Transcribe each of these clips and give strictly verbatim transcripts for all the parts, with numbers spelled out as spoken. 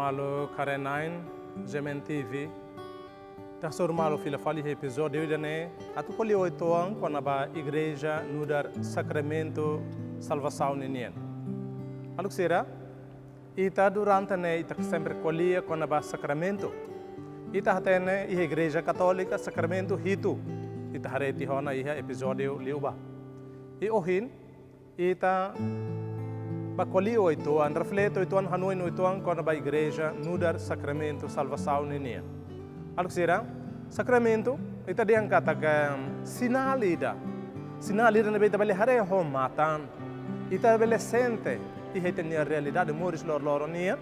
Maluk haree-na'in G M N T V. Ita hasoru malu fila fali iha epizódiu ida-ne'e atu ko'alia uitoan kona-ba Igreja nu'udar sakramentu salvasaun ninian. Maluk sira, ita durante ne'e ita sempre ko'alia kona-ba sakramentu. Ita hatene iha Igreja Katólika sakramentu hitu. Ita haree tiha ona iha epizódiu liubá. I ohin ita bá ko'alia uitoan, reflete uitoan, hanoin uitoan kona-ba Igreja nu'udar sakramentu salvasaun ninian. Maluk sira, sakramentu ita dehan katak sinál ida. Sinál ida ne'ebé ita bele haree ho matan. Ita bele sente iha ita-nia realidade moris loroloron nian.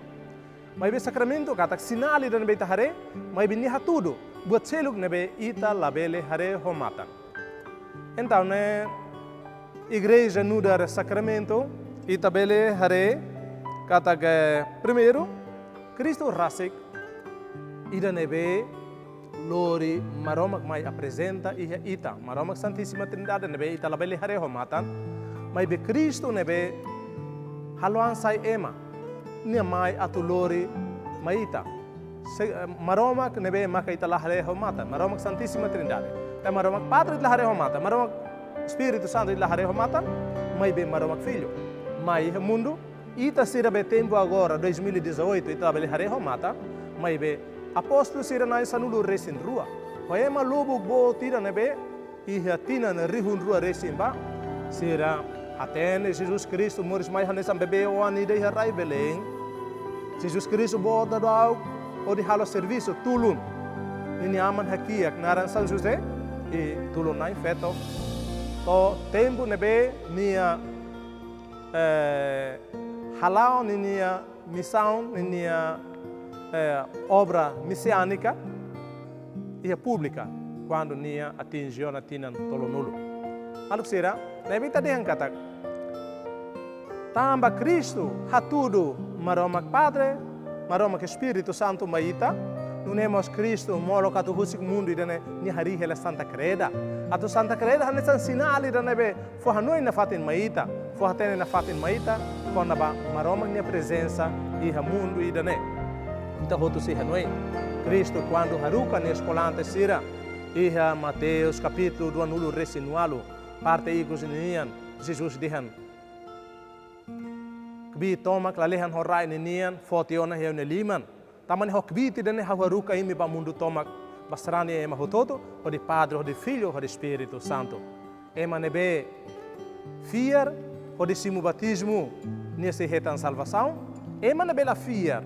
Maibé sakramentu katak sinál ida ne'ebé ita haree, maibé nia hatudu buat seluk ne'ebé ita labele haree ho matan. Entaun ne'e, Igreja nu'udar sakramentu, ita bele haree katak primeiru, Kristu rasik ida ne'ebé lori Maromak mai aprezenta iha ita, Maromak Santísima Trindade ne'ebé ita labele haree ho matan, maibé Kristu ne'ebé halo an sai ema, nia mai atu lori mai ita. Se, eh, Maromak ne'ebé maka ita la haree ho matan, Maromak Santísima Trindade. Tanba Maromak Padre ita la haree ho matan, Maromak Espíritu Santu ita la haree ho matan, maibé Maromak Filho mai iha mundu, ita sira be tempu agora, dois mil e dezoito, ita labele haree ho matan, maibé apóstolu sira na'in sanulu-resin-rua, ho ema lubuk boot ida ne'ebé iha tinan rihun rua resin bá, sira hatene Jesus Kristu moris mai hanesan bebé oan ida iha rai Belém. Jesus Kristu boot daudaun hodi halo servisu tulun ninia aman hakiak naran São José, i tulun na'in-feto. To'o tempu ne'ebé nia, eh, hala'o ninia misaun, ninia, eh, obra mesiánika iha públika, kuandu nia atinje ona tinan tolunulu. Maluk sira, ne'ebé ita dehan katak tanba Kristu hatudu Maromak Padre, Maromak Espíritu Santu mai ita, nune'e mós Kristu molok atu husik mundu ida-ne'e, nia harii hela Santa Kreda. Atu Santa Kreda hanesan sinál ida ne'ebé fó hanoin nafatin mai ita, fó hatene nafatin mai ita kona-ba Maromak nia prezensa iha mundu ida-ne'e. Ita hotu sei hanoin, Kristu kuandu haruka nia eskolante sira iha Mateus kapítulu ruanulu-resin-ualu, parte ikus ninian, Jesus dehan: Kbiit tomak lalehan ho rai ninian foti ona iha ha'u-nia liman. Tanba ne'e ho kbiit ida-ne'e ha'u haruka imi ba mundu tomak, ba sarani ema hotu-hotu, hodi Padre, hodi Filho, hodi Espíritu Santu. Ema ne'ebé fiar hodi simu batizmu, nia sei hetan salvasaun. Ema ne'ebé la fiar,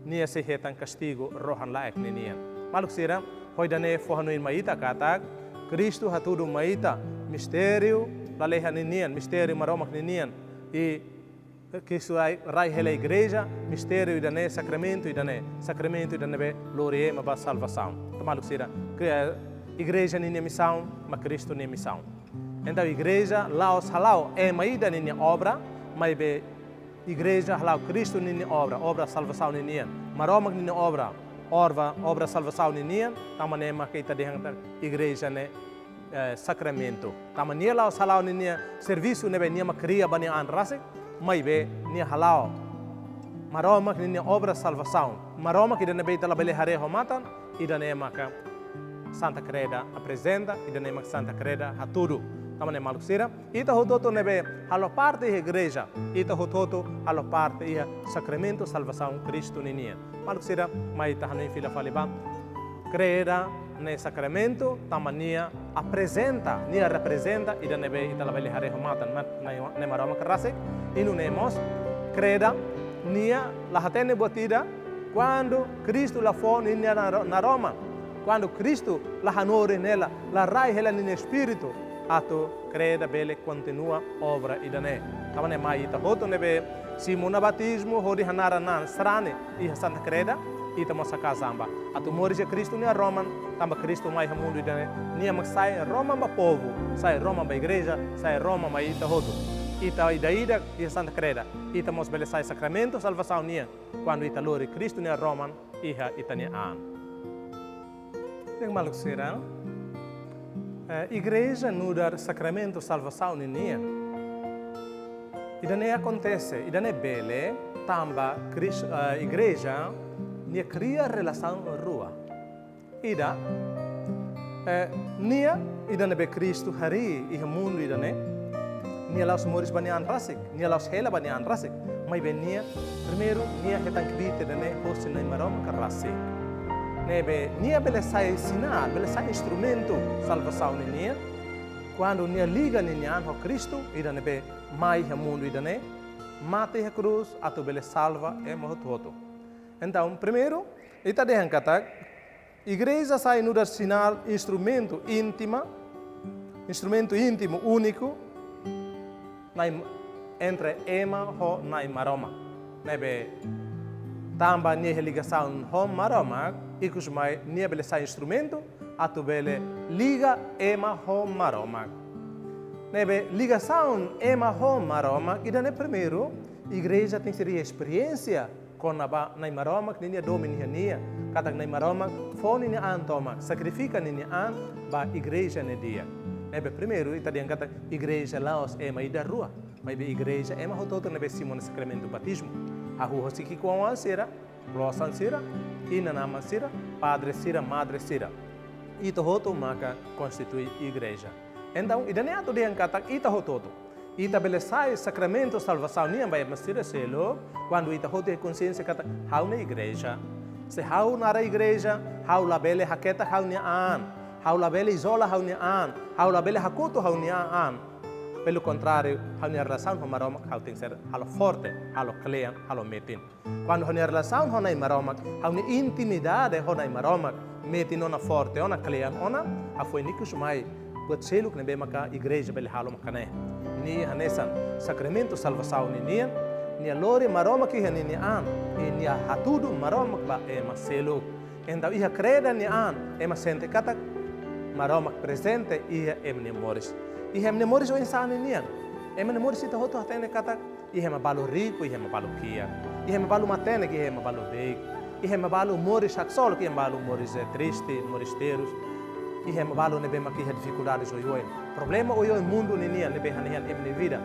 nia sei hetan kastigu rohan-laek ninian. Maluk sira, ho ida-ne'e fó hanoin mai ita katak Kristu hatudu mai ita mistériu lalehan ninian, mistériu Maromak ninian. I Kristu rai, rai hela Igreja, mistériu ida-ne'e, sakramentu ida-ne'e, sakramentu ida ne'ebé lori ema ba salvasaun. Entaun maluk sira, Kri-, Igreja ninia misaun mak Kristu nia misaun. Entaun Igreja la'ós hala'o ema ida ninia obra, maibé Igreja hala'o Kristu ninia obra, obra salvasaun ninian, Maromak ninia obra, obra, obra salvasaun ninian. Tanba ne'e maka ita dehan katak Igreja ne'e, eh, sakramentu. Tanba nia la'ós hala'o ninia servisu ne'ebé nia mak kria ba nia an rasik, maibé nia hala'o Maromak ninia obra salvasaun. Maromak ida ne'ebé ita labele haree ho matan, ida-ne'e maka Santa Kreda aprezenta, ida-ne'e maka Santa Kreda hatudu. Tanba ne'e maluk sira, ita hotu-hotu ne'ebé halo parte iha Igreja, ita hotu-hotu halo parte iha sakramentu salvasaun Kristu ninian. Maluk sira, mai ita hanoin fila fali bá. Kreda ne'e sakramentu, tanba nia aprezenta, nia reprezenta ida ne'ebé ita labele haree ho matan, mak ne'e, ne'e Maromak rasik. I nune'e mós, Kreda, nia la hatene buat ida kuandu Kristu la fó ninia naro-, naroman, kuandu Kristu la hanorin hela, la rai hela ninia Espíritu, atu Kreda bele kontinua obra ida-ne'e. Tanba ne'e mai ita hotu ne'ebé simu ona batizmu hodi hanaran an sarani iha Santa Kreda, ita mós haka'as an ba atu moris iha Kristu nia roman, tanba Kristu mai iha mundu ida-ne'e, nia mak sai roman ba povu, sai roman ba Igreja, sai roman ba ita hotu. Ita ida-idak iha Santa Kreda, ita mós bele sai sakramentu salvasaun nian, kuandu ita lori Kristu nia roman iha ita-nia an. Entaun maluk sira, eh, Igreja nu'udar sakramentu salvasaun ninian. Ida-ne'e akontese, ida-ne'e bele tanba Kris-, eh, igreja nia kria relasaun rua. Ida, eh, nia, ida ne'ebé Kristu harii iha mundu ida-ne'e, nia la'ós moris ba nia an rasik, nia la'ós hela ba nia an rasik, maibé nia, primeiru, nia hetan kbiit ida-ne'e hosi Nai Maromak rasik. Ne'ebé nia bele sai sinál, bele sai instrumentu salvasaun ninian, kuandu nia liga ninia an ho Kristu, ida ne'ebé mai iha mundu ida-ne'e, mate iha krús, atu bele salva ema hotu-hotu. Entaun, primeiru, ita dehan katak, igreja sai nu'udar sinál instrumentu íntima, instrumentu íntimu úniku, Nai, entre ema ho Nai Maromak. Ne'ebé tanba nia iha ligasaun ho Maromak, ikus mai nia bele sai instrumentu atu bele liga ema ho Maromak. Ne'ebé ligasaun ema ho Maromak, ida-ne'e primeiru, igreja tenke ser esperiénsia kona-ba Nai Maromak ninia domin iha nia, katak Nai Maromak fó ninia an tomak, sakrifika ninia an ba igreja ne'e di'ak. Ne'ebé primeiru, ita dehan katak igreja la'ós ema ida rua, maibé igreja ema hotu-hotu ne'ebé simu ona sakramentu batizmu. Hahú hosi ki'ikoan sira, klosan sira, inan-aman sira, padre sira, madre sira. Ita hotu maka konstitui igreja. Entaun, ida-ne'e atu dehan katak ita hotu-hotu. Ita bele sai sakramentu salvasaun nian ba ema sira seluk, kuandu ita hotu iha konsiénsia katak ha'u ne'e igreja. Se ha'u naran igreja, ha'u labele haketak ha'u-nia an, ha'u labele izola ha'u-nia an, ha'u labele hakotu ha'u-nia an. Pelo contrário, ha'u-nia relasaun ho Maromak, ha'u tenke ser halo forte, halo kle'an, halo metin. Kuandu ha'u-nia relasaun ho Nai Maromak, ha'u-nia intimidade ho Nai Maromak metin ona, forte ona, kle'an ona, hafoin ikus mai buat seluk ne'ebé maka igreja bele halo maka ne'e. Ne'e hanesan sakramentu salvasaun ninian, nia lori Maromak iha ninia an, i nia hatudu Maromak ba ema seluk. Entaun iha kreda nia an, ema sente katak Maromak prezente iha ema nia moris. Iha ema nia moris oinsá ninian. Ema nia moris ita hotu hatene katak iha ema balu riku, iha ema balu kiak. Iha ema balu matenek, iha ema balu beik. Iha ema balu moris haksolok, iha ema balu moris, eh, triste, moris terus. Iha ema balu ne'ebé mak iha difikuldades oioin. Problema oioin mundu ninian ne'ebé hanehan ema nia vida.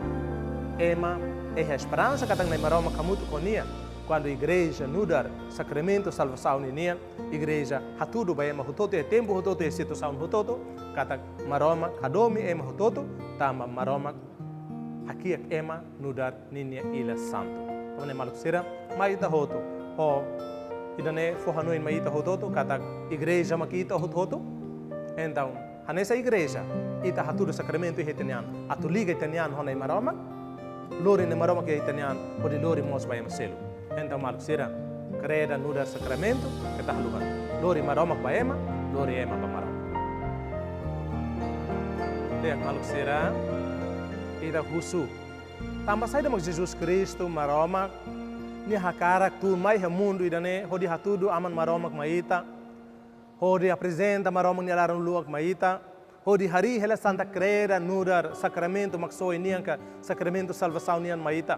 Ema iha esperansa katak Nai Maromak hamutuk ho nia. Kuandu igreja nu'udar sakramentu salvasaun ninian, igreja hatudu ba ema hotu-hotu, iha tempu hotu-hotu, iha situasaun hotu-hotu, katak Maromak hadomi ema hotu-hotu, tanba Maromak hakiak ema nu'udar ninia ilas santu. Tanba ne'e maluk sira, mai ita hotu, ho, ida-ne'e fó hanoin mai ita hotu-hotu, katak igreja mak ita hotu-hotu. Entaun, hanesan igreja, ita hatudu sakramentu iha ita-nia an, atu liga ita-nia an ho Nai Maromak, lori Nai Maromak iha ita-nia an, hodi lori mós ba ema seluk. Entaun maluk sira, kreda nu'udar sakramentu, keta haluha. Lori Maromak ba ema, lori ema ba Maromak. Di'ak maluk sira, ita husu. Tanba saida mak Jesus Kristu, Maromak, nia hakarak tun mai iha mundu ida-ne'e, hodi hatudu Aman Maromak mai ita, hodi aprezenta Maromak nia laran-luak mai ita, hodi harii hela Santa Kreda nu'udar sakramentu maksoin nian ka sakramentu salvasaun nian mai ita.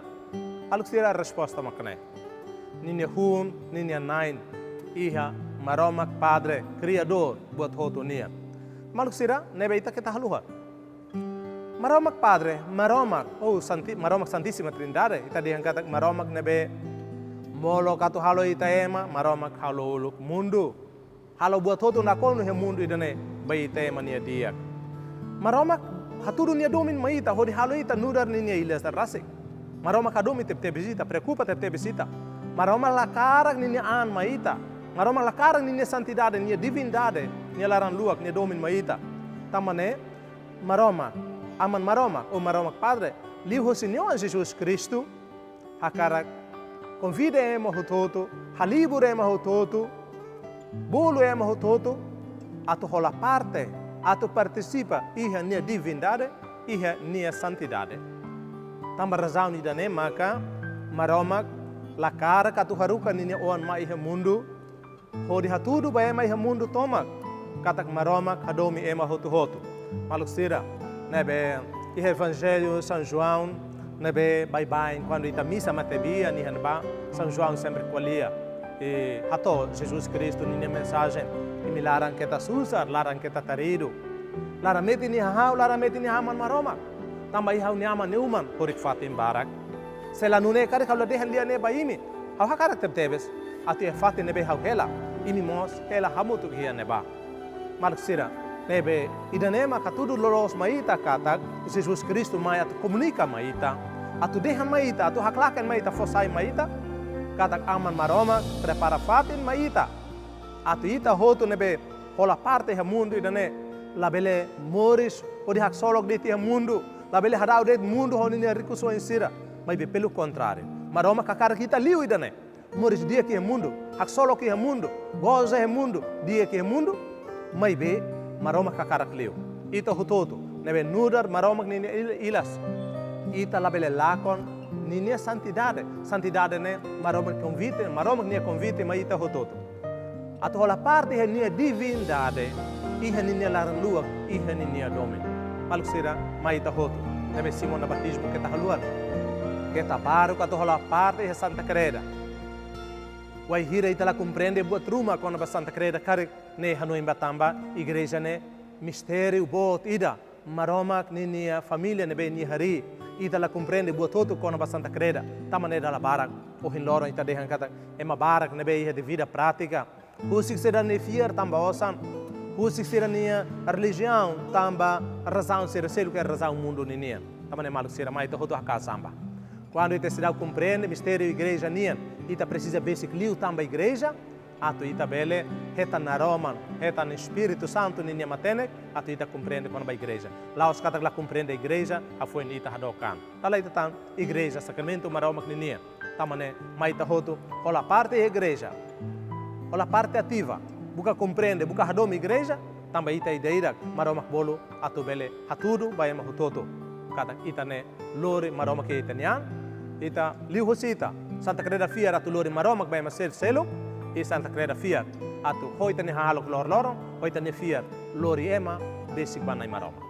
Maluk sira, resposta mak ne'e. Ninia hun, ninia nain, iha Maromak Padre, Kriadór buat hotu nian. Maluk sira, ne'ebé ita keta haluha. Maromak Padre, Maromak, ou Santi-, Maromak Santíssima Trindade, ita dehan katak Maromak ne'ebé molok atu halo ita ema, Maromak halo uluk mundu. Halo buat hotu nakonu iha mundu ida-ne'e, ba ita ema nia di'ak. Maromak hatudu nia domin mai ita, hodi halo ita nu'udar ninia ilas rasik. Maromak hadomi tebetebes ita, preokupa tebetebes ita. Maromak la hakarak ninia an mai ita. Maromak la hakarak ninia santidade, nia divindade, nia laran-luak, nia domin mai ita. Tanba ne'e, Maromak, Aman Maromak, ou Maromak Padre, liuhosi nia Oan Jesus Kristu, hakarak konvida ema hotu-hotu, halibur ema hotu-hotu, bolu ema hotu-hotu, atu hola parte, atu partisipa iha nia divindade, iha nia santidade. Tanba razaun ida-ne'e maka, Maromak la hakarak atu haruka ninia Oan mai iha mundu, hodi hatudu ba ema iha mundu tomak, katak Maromak hadomi ema hotu-hotu. Maluk sira, ne'ebé iha Evanjellu São João, ne'ebé baibain, kuandu ita misa matebian iha ne'ebá, São João sempre ko'alia. I hato'o Jesus Kristu ninia mensajen, imi laran keta susar, laran keta taridu. Laran metin iha ha'u, laran metin iha Aman Maromak. Tanba iha ha'u-nia Aman nia uma, horik-fatin barak. Se la nune'e karik ha'u la dehan lia ne'e ba imi. Ha'u hakarak tebetebes atu iha fatin ne'ebé ha'u hela, imi mós hela hamutuk iha ne'ebá. Maluk sira, ne'ebé ida-ne'e mak hatudu loloos mai ita katak Jesus Kristu mai atu komunika mai ita, atu dehan mai ita, atu haklaken mai ita, fó sai mai ita katak Aman Maromak prepara fatin mai ita, atu ita hotu ne'ebé hola parte iha mundu ida-ne'e labele moris hodi haksolok de'it iha mundu, labele hadau de'it mundu ho ninia rikusoin sira, maibé pelu kontráriu, Maromak hakarak ita liu ida-ne'e. Moris di'ak iha mundu, haksolok iha mundu, goza iha mundu, di'ak iha mundu, maibé Maromak hakarak liu ita hotu-hotu ne'ebé nu'udar Maromak ninia il-, ilas, ita labele lakon ninia santidade. Santidade ne'e Maromak konvite, Maromak nia konvite mai ita hotu-hotu atu hola parte iha nia divindade, iha ninia laran-luak, iha ninia domin. Maluk sira, mai ita hotu ne'ebé simu ona batizmu, keta haluha, keta baruk atu hola parte iha Santa Kreda. Wainhira ita la komprende buat ruma kona-ba Santa Kreda karik, ne'e hanoin ba tanba igreja ne'e mistériu boot ida, Maromak ninia família ne'ebé nia harii. Ita la komprende buat hotu kona-ba Santa Kreda, tanba ne'e dala barak ohin loron ita dehan katak ema barak ne'ebé iha de vida prátika, husik sira-nia fiar tanba osan, husik sira-nia relijiaun tanba razaun sira seluk, razaun mundu ninian. Tanba ne'e maluk sira, mai ita hotu hakaas an ba. Kuandu ita seidauk komprende mistériu igreja nian, ita presiza besik liu tanba igreja, atu ita bele hetan naroman, hetan Espíritu Santu ninia matenek, atu ita komprende kona-ba igreja. La'ós katak la komprende igreja, hafoin ita hadook an. Dala ita tan igreja, sakramentu Maromak ninian. Tanba ne'e mai ita hotu hola parte iha igreja, hola parte ativa, buka komprende, buka hadomi igreja, tanba ita ida-idak Maromak bolu atu bele hatudu ba ema hotu-hotu katak ita ne'e lori Maromak iha ita-nia an, ita liuhosi ita Santa Kreda fiar atu lori Maromak ba ema sel-, seluk, i Santa Kreda fiar atu ho ita-nia hahalok loroloron, ho ita-nia fiar lori ema besik ba Na'i Maromak.